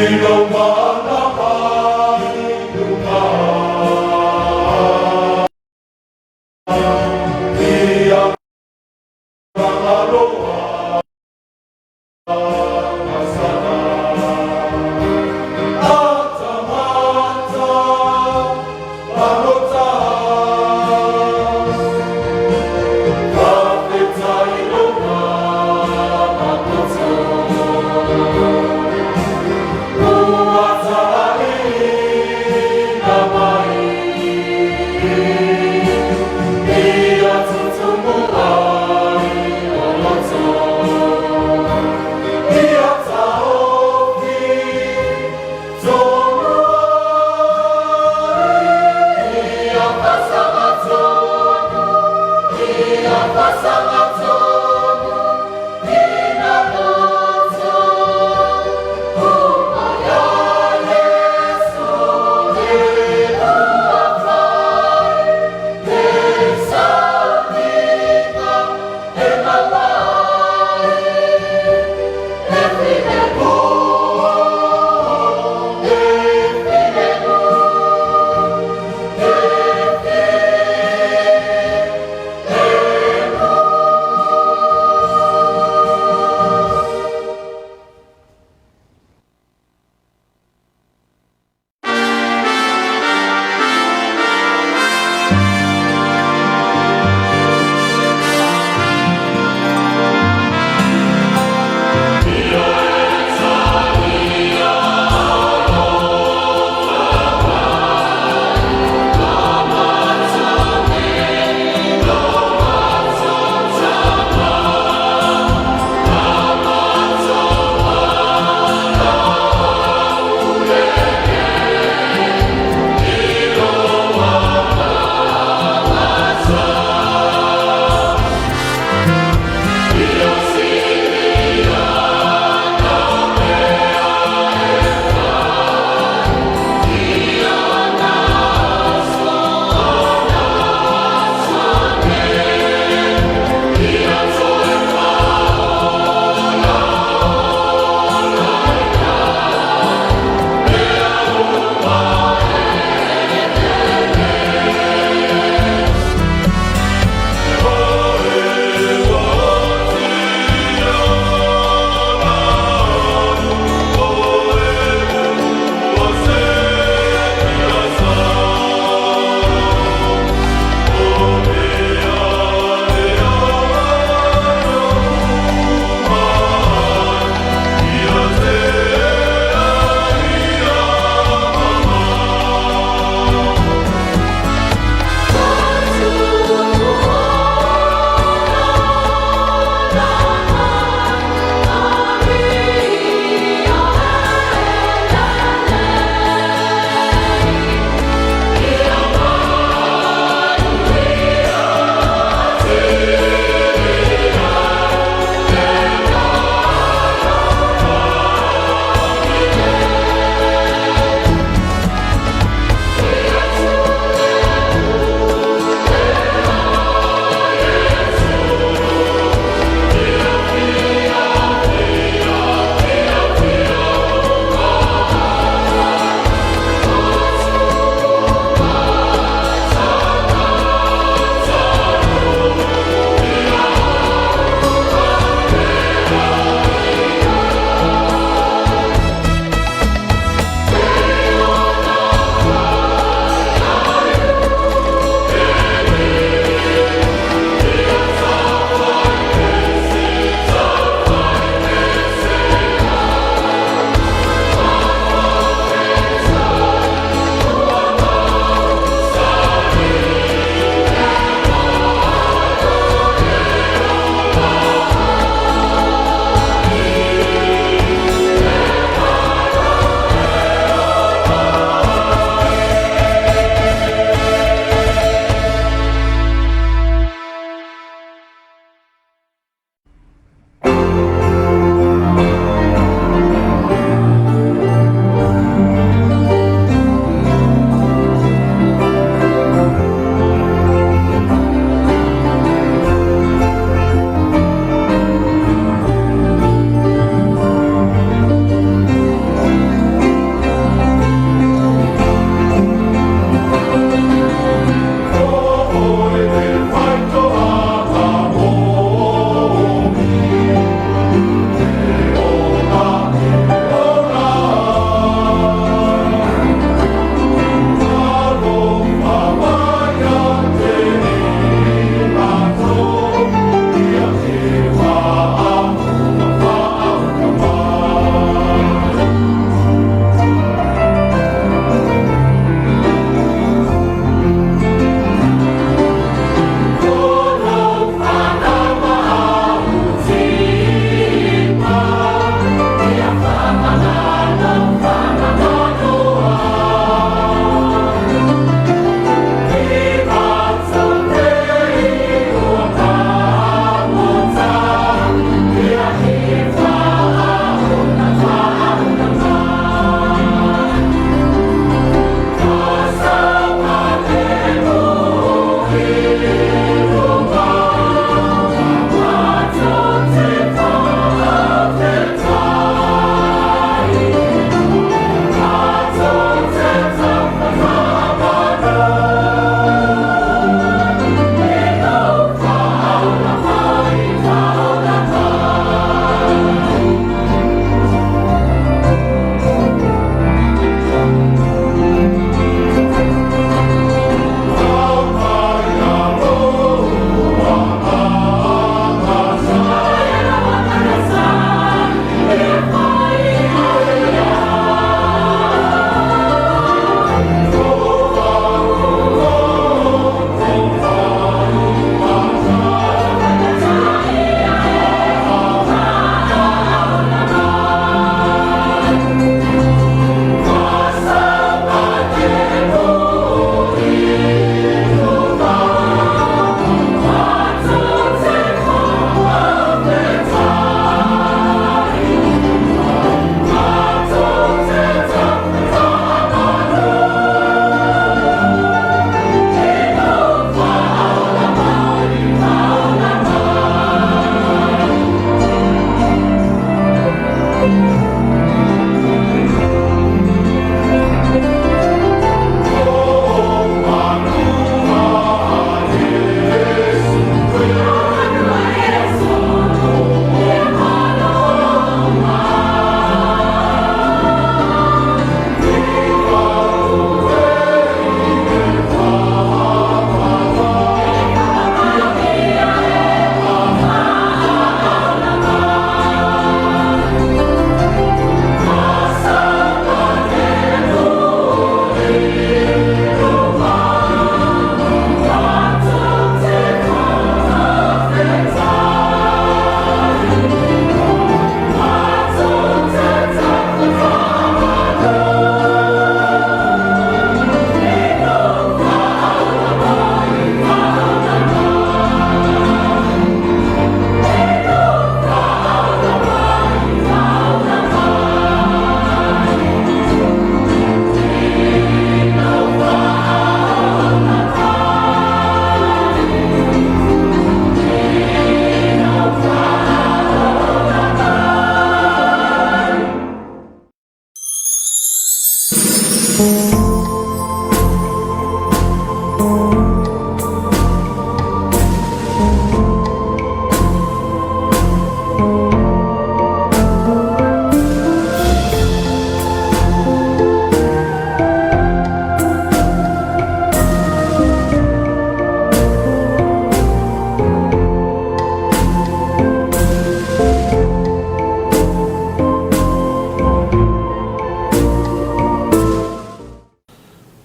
I lou mana mai luga, I Agagaloa masana. Atamata manota. Faafetai i lou mana poto. Ua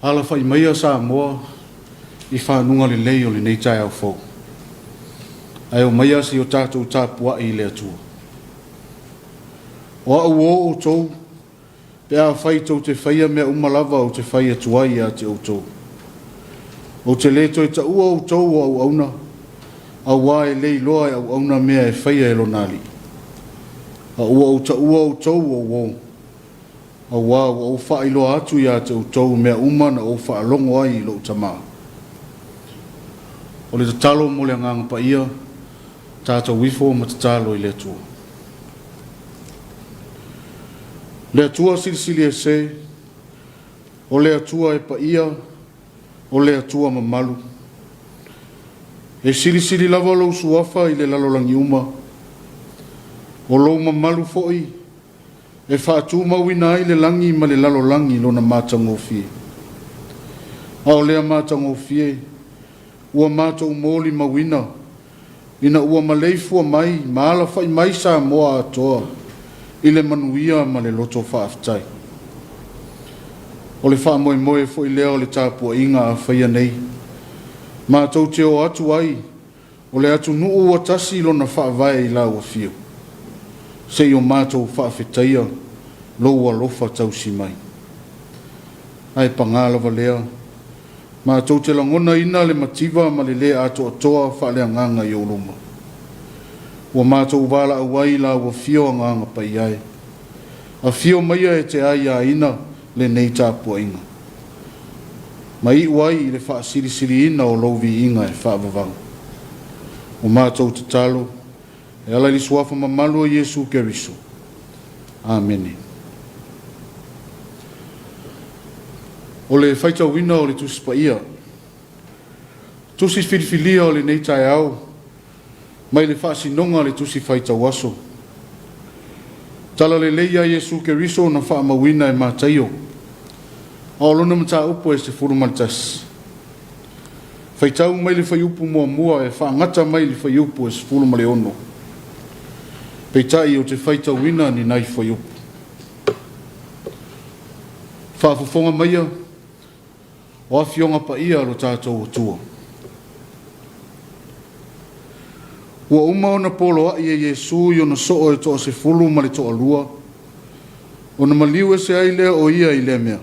Alafai maia Samoa i fanuga lelei o lenei taeao fou, ae omaia se i o tatou tapuai i le Atua. O au o outou, pe afai tou te faia mea uma lava ou te fai atu ai ia te outou. Ou te lē toe taua outou o auauna, auā e le iloa e auauna mea e faia e lona alii. A ua ou taua outou o uō, auā ua ou faailoa atu ia te outou mea uma na ou faalogo ai i lou Tamā. O le tatalo mo le Agaga Paia, tatou ifo ma tatalo i le Atua. Le Atua Silisili Ese, o le Atua e paia, o le Atua mamalu. E silisili lava lou suafa i le lalolagi uma, o lou mamalu foi e faatumauina ai le lagi ma le lalolagi i lona matagofie. A o lea matagofie ua matou molimauina ina ua maleifua mai ma alafai mai Samoa atoa i le manuia ma le loto faafetai. O le faamoemoe foi lea o le tapuaiga a faia nei, matou te o atu ai o le atunuu ua tasi lona faavae i lau afio, se i o matou faafetaia lou alofa tausi mai. Ae pagā lava lea, matou te lagonaina le mativa ma le lē atoatoa faaleagaga i ou luma. Ua matou valaau ai i lau afio Agaga Paia e. Afio maia e te aiaina lenei tapuaiga, ma iu ai i le faasilisiliina o lou viiga e faavavau. O matou tatalo e ala i le suafa mamalu o Iesu Keriso. Amene. O le faitauina o le Tusi Paia, Tusi filifilia o lenei taeao mai le faasinoga a le Tusi Faitau Aso. Talalelei a Iesu Keriso na faamauina e Mataio, a o lona mataupu e 11. Faitau mai le fuaiupu muamua e faagata mai le fuaiupu e 16. Peitai ou te faitauina ni nai fuaiupu. Faafofoga maia o Afioga Paia a lo tatou Atua. Ua uma ona poloai e Iesu i ona soo e toasefulu ma le toalua, ona maliu ese ai lea o ia i lea mea,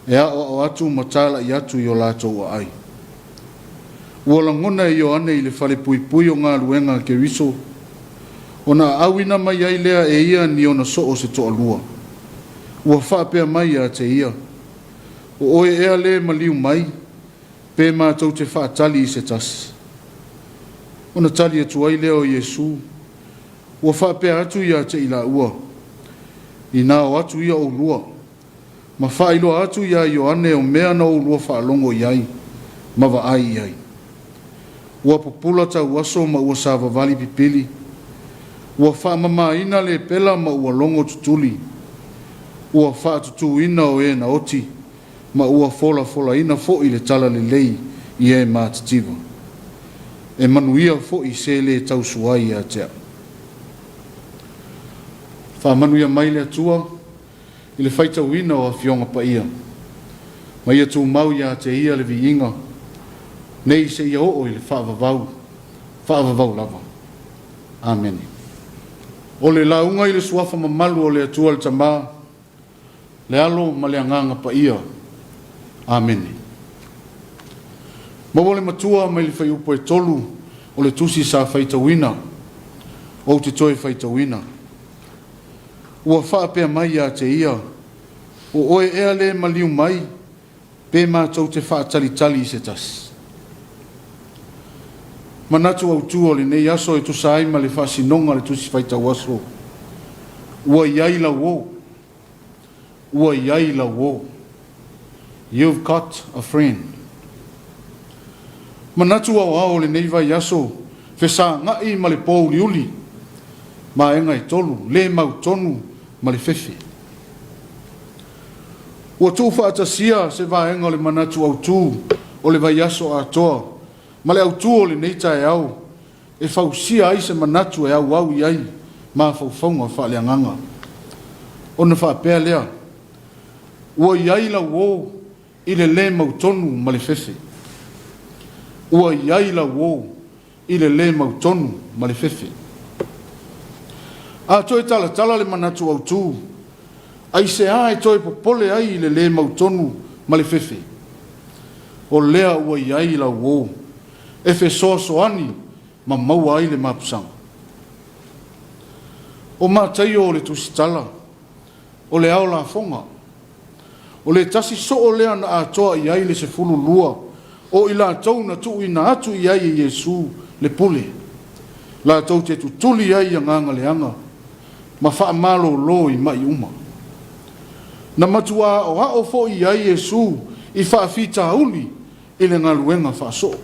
e aoao atu ma talai atu i o latou aai. Ua lagona e Ioane i le falepuipui o galuega a Keriso, ona aauina mai ai lea e ia ni ona soo se toalua. Ua faapea mai ia te ia, O oe ea lē maliu mai, pe matou te faatali i se tasi? Ona tali atu ai lea o Iesu, ua faapea atu ia te i laua, Inā o atu ia oulua, ma faailoa atu iā Ioane o mea na oulua faalogo i ai ma vaai i ai. Ua pupula tauaso ma ua savavali pipili, ua faamamaina lepela ma ua logo tutuli, ua faatutuina o e na oti ma ua folafolaina foi le talalelei i e matitiva. E manuia foi se lē tausu ai ia te au. Faamanuia mai le Atua i le faitauina o Afioga Paia, ma ia tumau ia te Ia le viiga, nei seia oo i le faavavau, faavavau lava. Amene. O le lauga i le suafa mamalu o le Atua le Tama, le Alo ma le Agaga Paia. Amene. Maua le Matua mai le fuaiupu e 3 o le tusi sa faitauina, ou te toe faitauina. Ua faapea mai ia te ia, O oe ea lē maliu mai, pe matou te faatalitali i se tasi? Manatu autu o lenei aso e tusa ai ma le faasinoga o le Tusi Faitau Aso, Ua i ai lau ō. Ua i ai lau ō. You've got a friend. Manatu aoao o lenei vaiaso, fesaga'i ma le pōuliuli, maega e tolu, le mautonu ma le fefe. Ua tuufaatasia se vaega o le manatu autu o le vaiaso atoa ma le autu o lenei taeao e fausia ai se manatu e auau i ai mafaufauga faaleagaga. Ona faapea lea, Ua i ai lau uo i le lē mautonu ma le fefe. Ua i ai lau uo i le lē mautonu ma le fefe. A toe talatala le manatu autu, aisea e toe popole ai i le lē mautonu ma le fefe? O lea ua i ai lau uo e fesoasoani ma maua ai le mapusaga. O Mataio o le Tusitala, o le ao lafoga. O le tasi soo lea na atoa i ai le 12 o i latou na tuuina atu i ai e Iesu le pule, latou te tutuli ai i agaga leaga ma faamalōlō i maʻi uma. Na matuā aʻoaʻo foi i ai Iesu i faafitauli i le galuega faasoo,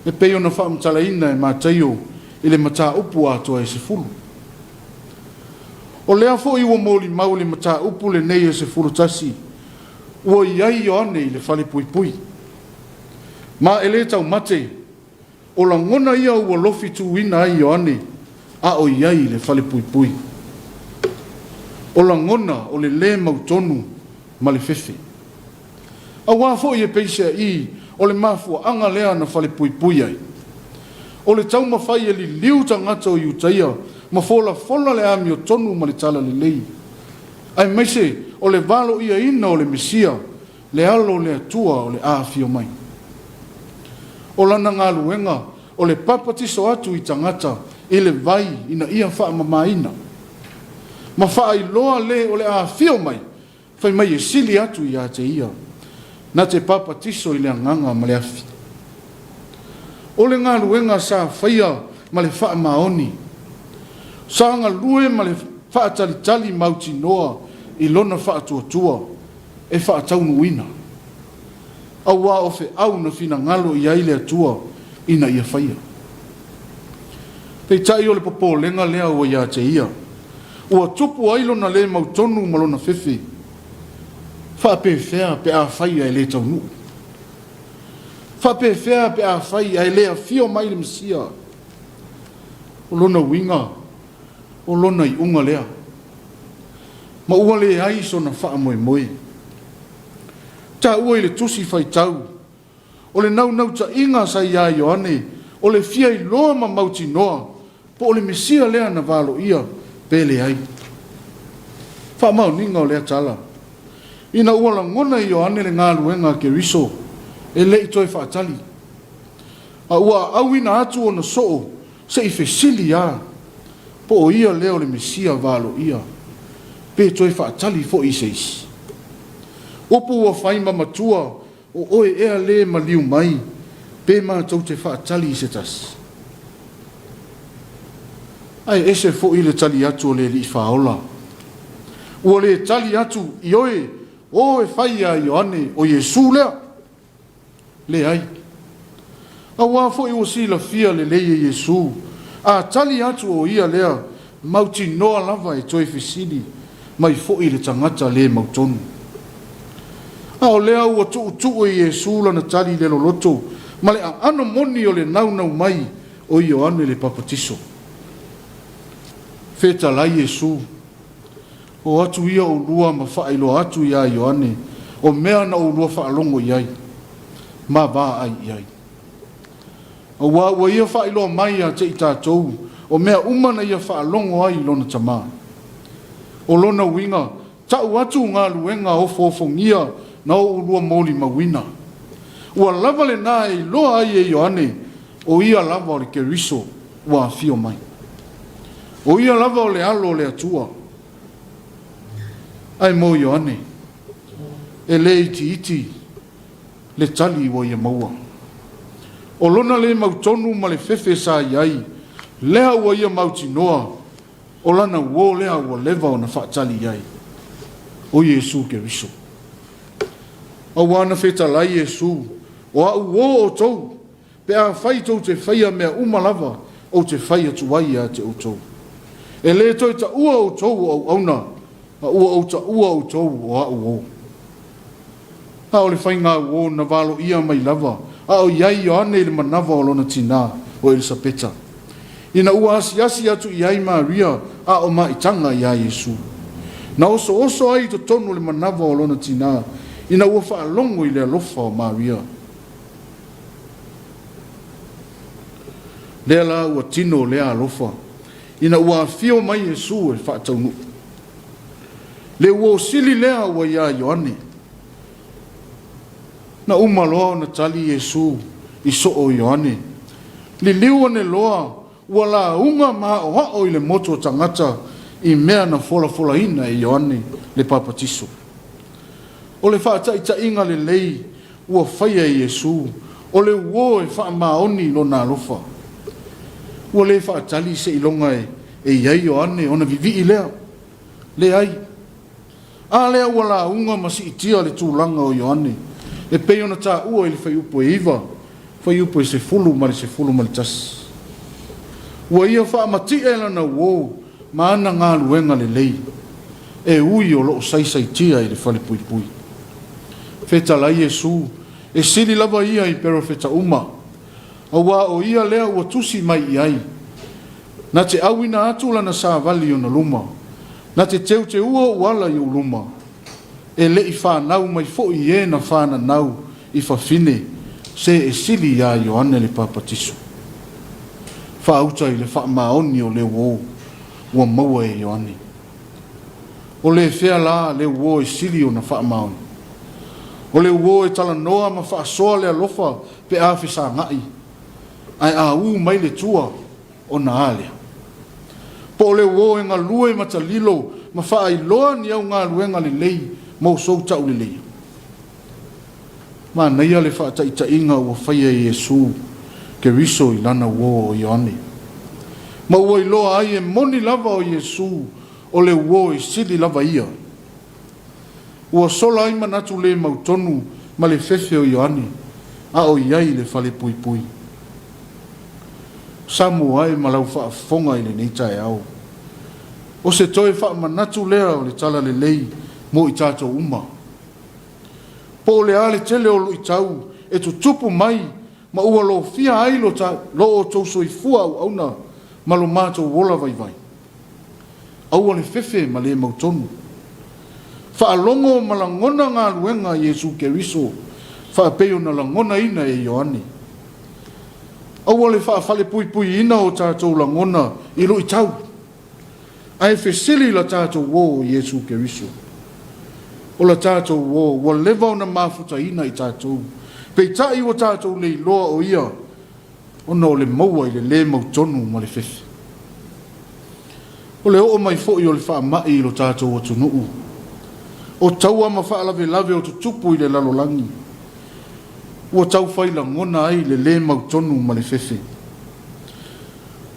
e pei ona faamatalaina e Mataio i le mataupu atoa e 10. O lea foi ua molimau i le mataupu lenei e 11, ua i ai Ioane i le falepuipui. Ma e le taumate, o lagona ia ua lofi tuuina ai Ioane a o i ai i le falepuipui. O lagona o le lē mautonu ma le fefe. Auā foi e peiseaʻī o le mafuaaga lea na falepuipui ai. O le taumafai e liliu tagata o Iutaia ma folafola le amiotonu ma le talalelei, aemaise o le valoiaina o le Mesia, le Alo o le Atua o le a afio mai. O lana galuega o le papatiso atu i tagata i le vai ina ia faamamaina, ma faailoa le o le a afio mai Fai mai e sili atu ia te ia na te papatiso i le Agaga ma le afi. O le galuega sa faia ma le faamaoni, sa galue ma le faatalitali mautinoa i lona faatuatua e faataunuuina, auā o feau na finagalo i ai le Atua ina ia faia. Peitai o le popolega lea ua ia te ia, ua tupu ai lona lē mautonu ma lona fefe, Faapefea pe afai ae lē taunuu? Faapefea pe afai ae lē afio mai le Mesia? O lona uiga, o lona iuga lea, ma ua leai sona faamoemoe. Taua i le Tusi Faitau O le naunautaiga sa iā Ioane, o le fia iloa ma mautinoa po o le Mesia lea na valoia pe leai. Faamaoniga o lea tala, ina ua lagona e Ioane le galuega a Keriso, e le i toe faatali, a ua aauina atu ona soo se i fesili a po o ia lea o le Mesia valoia, pe toe faatali foi i se isi. Upu ua fai ma matua O oe ea lē maliu mai, pe matou te faatali i se tasi? Ae ese foi le tali atu o le Alii Faaola. Ua le tali atu, Ioe, o e fai iā Ioane, o Iesu lea. Leai. Auā foi ua silafia lelei e Iesu, a tali atu o ia lea, mautinoa lava e toe fesili mai foi le tagata lē mautonu. A o lea ua tuutuu e Iesu lana tali le loloto ma le aano moni o le naunau mai o Ioane le Papatiso. Fetalai Iesu, O atu ia oulua ma faailoa atu iā Ioane o mea na oulua faalogo i ai ma vaai i ai. Auā ua ia faailoa mai ia te i tatou o mea uma na ia faalogo ai i lona Tama. O lona uiga, tau atu galuega ofoofogia na oulua molimauina. Ua lava lena e iloa ai e Ioane o ia lava o le Keriso ua afio mai. O ia lava o le Alo o le Atua. Ae mo Ioane, e le itiiti le tali ua ia maua. O lona lē mautonu ma le fefe sa i ai, lea ua ia mautinoa, o lana uō lea ua leva ona faatali i ai, o Iesu Keriso. Auā na fetalai Iesu, O a'u uō outou, pe afai tou te faia mea uma lava ou te fai atu ai ia te outou. E lē toe taʻua outou o auauna, a ua ou taʻua outou o a'u uō. A o le faiga uō na valoia mai lava a o i ai Ioane i le manava o lona tinā, o Elisapeta, ina ua asiasi atu i ai Maria a o maʻitaga iā Iesu. Na osooso ai i totonu o le manava o lona tinā, ina ua faalogo i le alofa o Maria. Lea la ua tino lea alofa, ina ua afio mai Iesu e faataunuu. Le uō sili lea ua iā Ioane. Na uma loa ona tali Iesu i soo o Ioane. Liliu ane loa ua lauga ma aʻoaʻo i le motu o tagata i mea na folafolaina e Ioane le Papatiso. O le faataitaiga lelei ua faia e Iesu, o le uō e faamaoni lona alofa. Ua le faatali seiloga e i ai Ioane ona vivii lea. Leai. A lea ua lauga ma siitia le tulaga o Ioane, e pei ona taua i le fuaiupu e 9, fuaiupu e 10 ma le 11. Ua ia faamati'e lana uō ma ana galuega lelei, e ui o loo saisaitia i le falepuipui. Fetalai Iesu, e sili lava ia i perofeta uma, auā o ia lea ua tusi mai i ai, Na te auina atu lana savali i ona luma, na te teuteua ou ala i ou luma, e le i fanau mai foi i e na fananau i fafine, se e sili iā Ioane le Papatiso. Faauta i le faamaoni o le uō ua maua e Ioane. O le fea la le uō e sili ona faamaoni? O le uō e talanoa ma faasoa le alofa pe a fesaga'i, ae a ū mai le tua, ona a lea? Po o le uō e galue ma talilo ma faailoa ni au galuega lelei mo sou tauleleia? Manaia le faataitaiga ua faia e Iesu Keriso i lana uō o Ioane. Ma ua iloa ai e moni lava o Iesu o le uō e sili lava ia. Ua sola ai manatu le mautonu ma le fefe o Ioane, a o i ai i le falepuipui. Samoa e ma lau faafofoga i lenei taeao. O se toe faamanatu lea o le Talalelei mo i tatou uma. Po o le a le tele o luitau e tutupu mai ma ua lofia ai lo lo outou soifua auauna ma lo matou ola vaivai. Aua le fefe ma le mautonu. Faalogo ma lagona galuega a Iesu Keriso faapei ona lagonaina e Ioane. Aua le faafalepuipuiina o tatou lagona i luitau, ae fesili la tatou uō o Iesu Keriso. O la tatou uō ua leva ona mafutaina i tatou, peitai ua tatou le iloa o ia ona o le maua i le lē mautonu ma le fefe. O le oo mai foi o le faamai i lo tatou atunuu, o taua ma faalavelave o tutupu i le lalolagi, ua tau fai lagona ai le lē mautonu ma le fefe.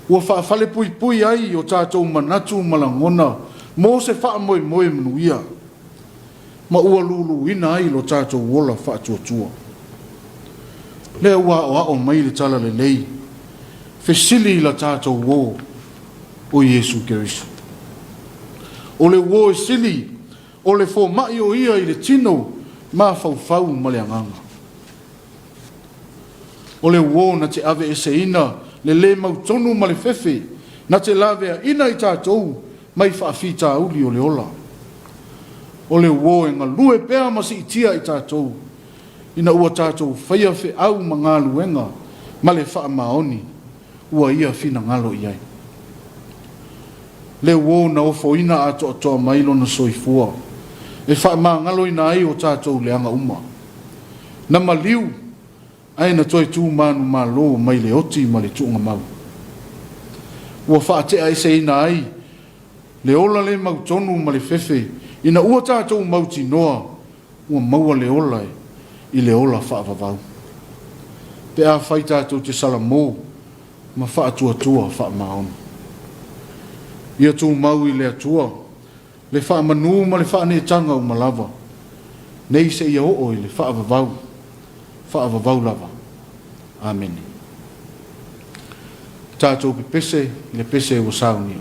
Ua faafalepuipui ai o tatou manatu ma lagona mo se faamoemoe manuia, ma ua luluina ai lo tatou ola faatuatua. Lea ua aoao mai le Talalelei, fesili i la tatou uō o Iesu Keriso. O le uō e sili, o le fomai o ia i le tino, mafaufau ma le agaga. O le uō na te aveeseina le lē mautonu ma le fefe, na te laveaina i tatou mai faafitauli o le ola. O le uō e galue pea ma siitia i tatou, ina ua tatou faia feau ma galuega ma le faamaoni ua ia finagalo i ai. Le uō na ofoina atoatoa mai lona soifua e faamagaloina ai o tatou leaga uma. Na maliu ae na toe tu manumalo mai le oti ma le tuugamau. Ua faateaeseina ai le ola le mautonu ma le fefe ina ua tatou mautinoa ua maua le ola i le ola faavavau. Pe afai tatou te salamo ma faatuatua faamaoni. Ia tumau i le Atua le faamanu ma le faaneetaga uma lava. nei seia oo i le faavavau, faavavau lava. Amene. Tatou pepese i le pese ua saunia.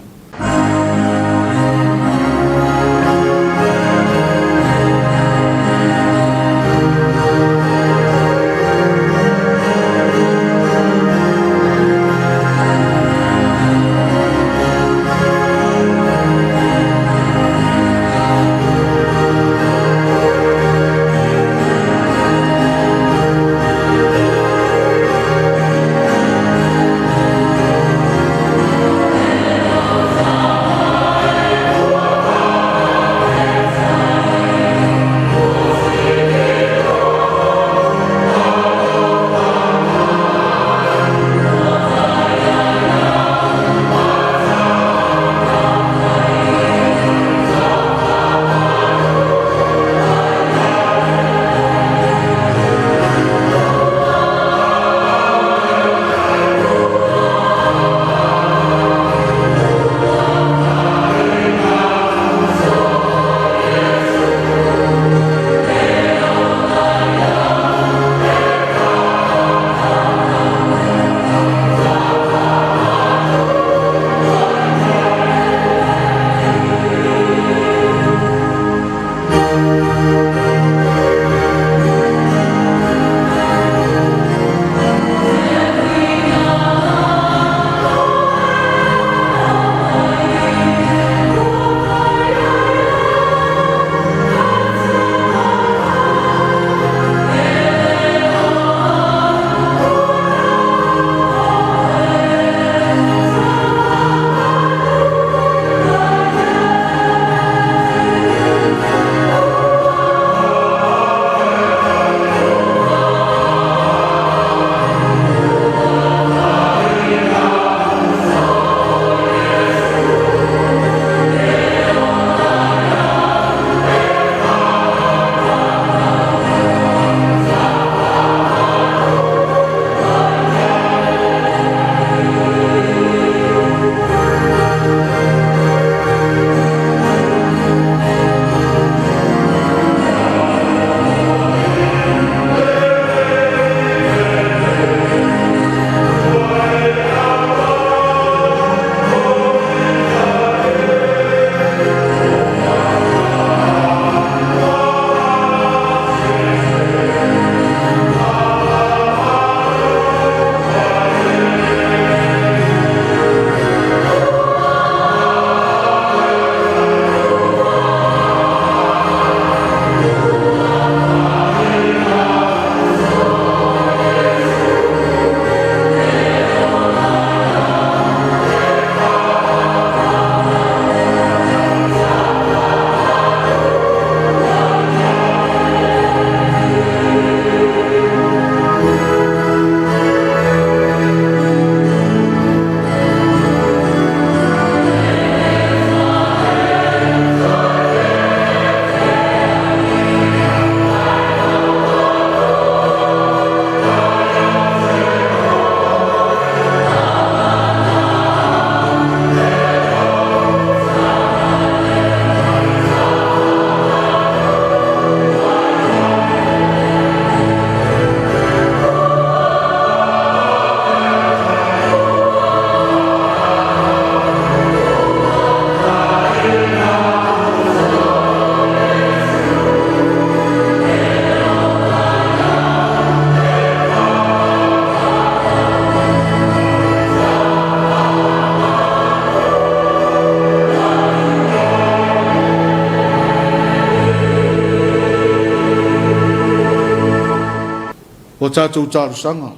O tatou talosaga,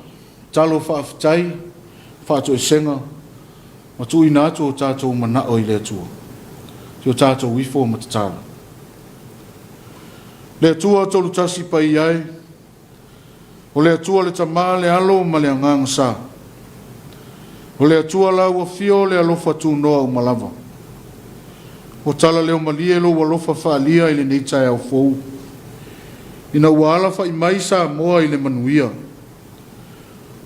talo faafetai, faatoesega ma tuuina atu o tatou manao i le Atua. Si o tatou ifo ma tatalo. Le Atua tolutasi paia e, o le Atua le Tama, le Alo ma le Agaga Sa. O le Atua la ua fio le alofa tunoa uma lava. Ua tala leo malie lou alofa faalia i lenei taeao fou, ina ua alafa'i mai Samoa i le manuia.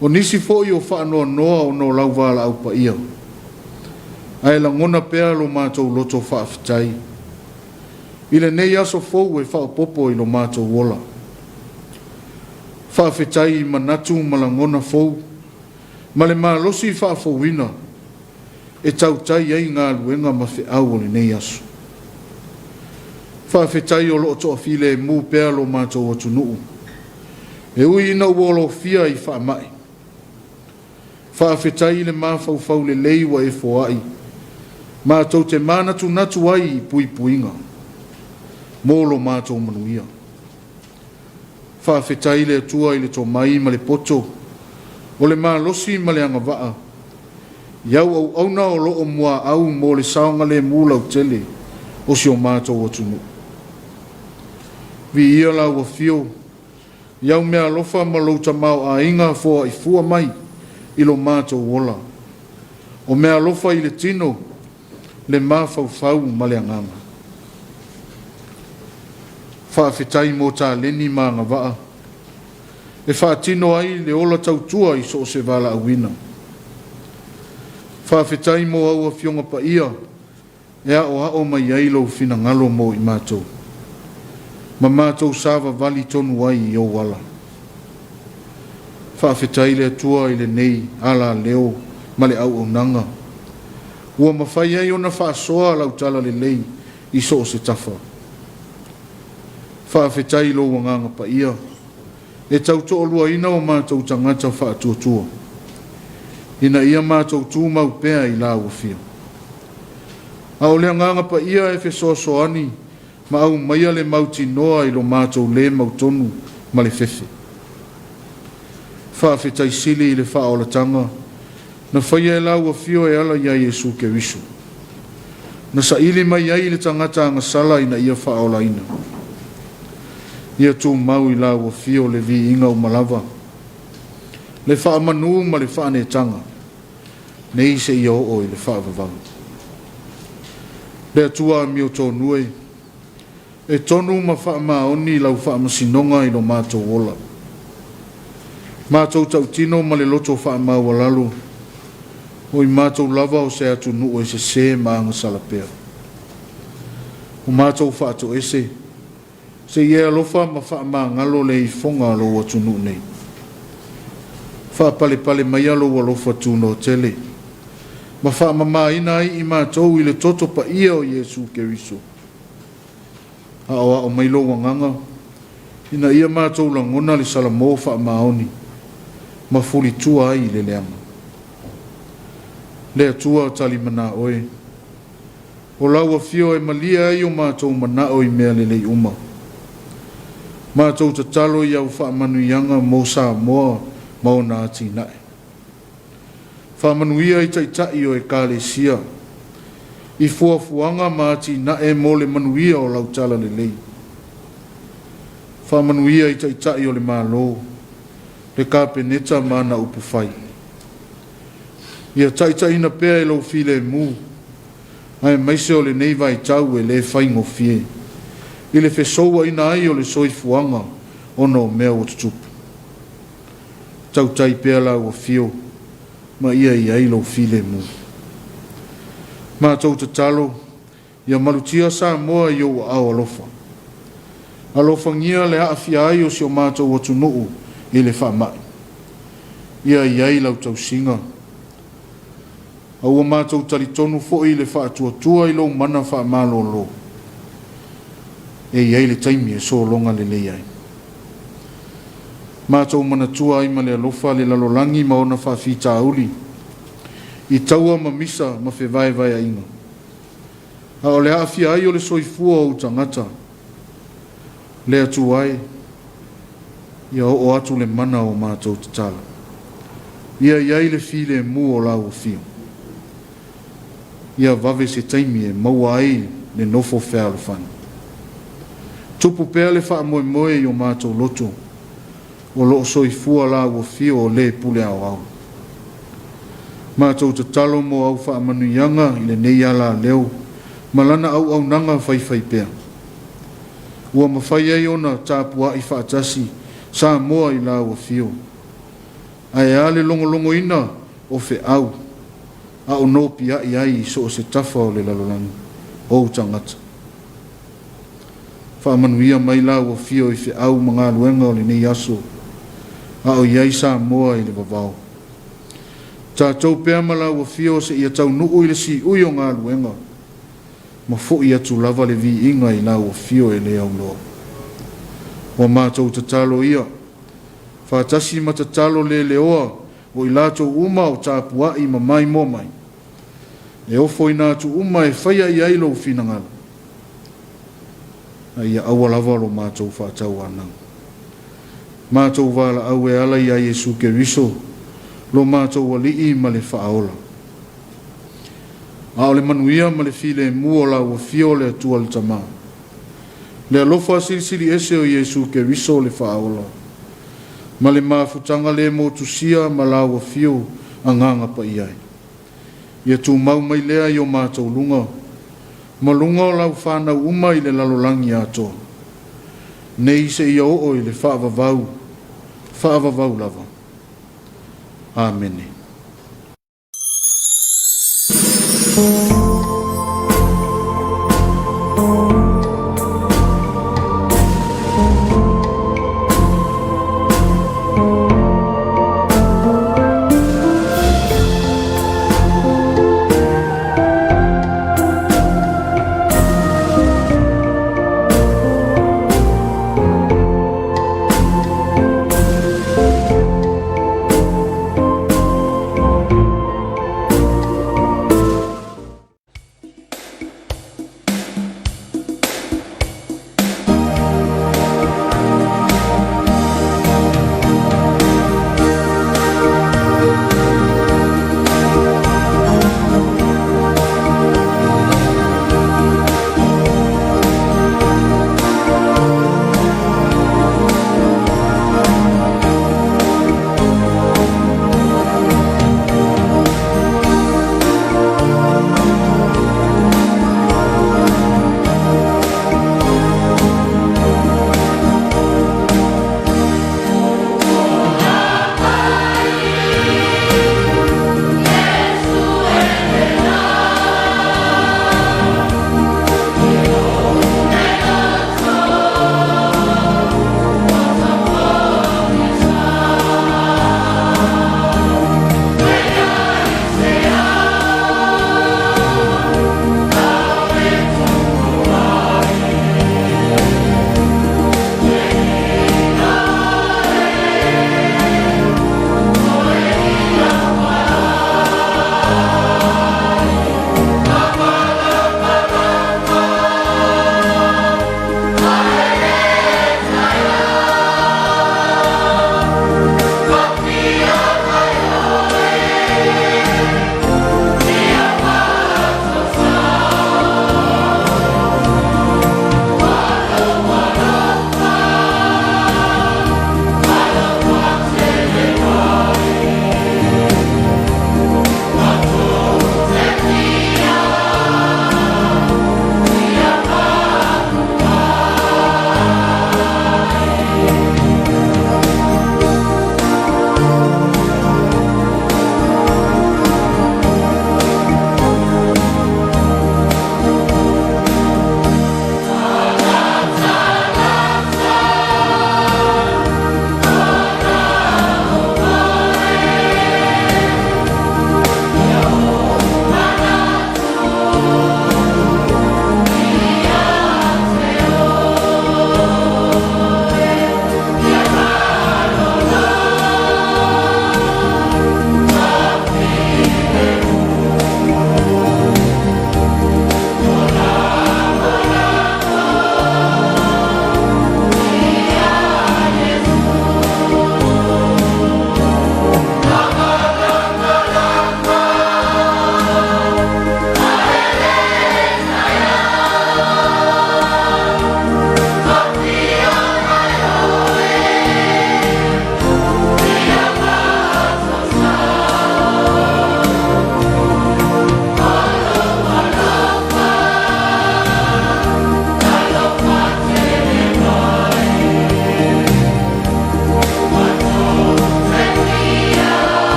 O nisi foi o faanoanoa ona o lau valaau paia, ae lagona pea lo matou loto faafetai. i lenei aso fou e faaopoopo i lo matou ola. Faafetai i manatu ma lagona fou ma le malosi faafouina e tautai ai galuega ma feau o lenei aso. Faafetai o lo o toafilemu pea lo matou atunuu, e ui ina ua olofia i faamai. Faafetai i le mafaufau lelei ua e foai, matou te manatunatu ai i puipuiga mo lo matou manuia. Faafetai i le Atua i le tomai ma le poto, o le malosi ma le agavaa, i au auauna o lo o muaau mo le saogalemu lautele o si o matou atunuu. Viia lau afio i au meaalofa ma lou tamaoaiga foaifua mai i lo matou ola, o meaalofa i le tino, le mafaufau ma le agaga. Faafetai mo taleni ma agavaa e faatino ai le ola tautua i so o se valaauina. Faafetai mo au Afioga Paia e aoao mai ai lou finagalo mo i matou, ma matou savavali tonu ai i ou ala. Faafetai le Atua i lenei alaleo ma le auaunaga ua mafai ai ona faasoa lau talalelei i so o se tafa. Faafetai i lou Agaga Paia e tau toaluaina o matou tagata faatuatua, ina ia matou tumau pea i lau afio. A o le Agaga Paia e fesoasoani ma aumaia le mautinoa i lo matou lē mautonu ma le fefe. Faafetai sili i le faaolataga na faia e lau afio e ala iā Iesu Keriso, na saili mai ai le tagata agasala ina ia faaolaina. Ia tumau i lau afio le viiga uma lava, le faamanu ma le faaneetaga, nei seia oo i le faavavau. Le Atua amiotonu e, e tonu ma faamaoni lau faamasinoga i lo matou ola. Matou tautino ma le loto faamaualalo, o i matou lava o se atunuu e sesē ma agasala pea. O matou faatoese, se i e alofa ma faamagalo le ifoga a lou atunuu nei. Faapalepale maia lou alofa tunoa tele, ma faamamaina ai i matou i le toto paia o Iesu Keriso. Aoao mai lou agaga, ina ia matou lagona le salamo faamaoni, ma fulitua ai i le leaga. Le Atua talimana oe, o lau afio e malie ai o matou manao i mea lelei uma. Matou tatalo i au faamanuiaga mo Samoa ma ona atinae. Faamanuia i taitai o Ekalesia, i fuafuaga ma atinae mo le manuia o lau talalelei. Faamanuia i taitai o le Malo, le Kapeneta ma ana upufai. Ia taitaiina pea e lou filemu, aemaise o lenei vaitau e le faigofie, i le fesouaina ai o le soifuaga ona o mea ua tutupu. Tautai pea lau afio ma ia i ai lou filemu. Matou tatalo, ia malutia Samoa i ou aao alofa. Alofagia le aafia ai o si o matou atunuu i le faamai. Ia i ai lau tausiga. A ua matou talitonu foi i le faatuatua i lou mana faamalolo, e i ai le taimi e sologa lelei ai. Matou manatua ai ma le alofa le lalolagi ma ona faafitauli, i taua ma misa ma fevaevaeaiga, a o le aafia ai o le soifua o ou tagata. Le Atua e, ia oo atu le mana o matou tatalo. Ia i ai le filemu o lau afio. Ia vave se taimi e maua ai le nofo fealofani. Tupu pea le faamoemoe i o matou loto, o lo o soifua lau afio o le pule aoao. Matou tatalo mo au faamanuiaga i lenei alaleo ma lana auaunaga faifaipea, ua mafai ai ona tapuai faatasi Samoa i lau afio, ae a le logologoina o feau a o nopiai ai i so o se tafa o le lalolagi, ou tagata. Faamanuia mai Lau Afio i feau ma galuega o lenei aso, a o i ai Samoa i le vavao. Tatou pea ma Lau Afio seia taunuu i le siui o galuega, ma fo'i atu lava le viiga i Lau Afio e le auloa. Ua matou tatalo ia, faatasi ma tatalo leleoa o i latou uma o tapua'i ma maimoa mai, e ofoina atu uma e faia i ai Lou finagalo, a ia aua lava lo matou faatauanau. Matou valaau e ala iā Iesu Keriso, lo matou Alii ma le Faaola. A o le manuia ma le filemu o Lau Afio le Atua le Tama, le alofa silisili ese o Iesu Keriso le Faaola, ma le mafutaga le motusia ma Lau Afio Agaga Paia, ia tumau mai lea i o matou luga, ma luga o lau fanau uma i le lalolagi atoa, nei seia oo i le faavavau, faavavau lava. Amene.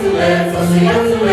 Atu le, tosi atu le.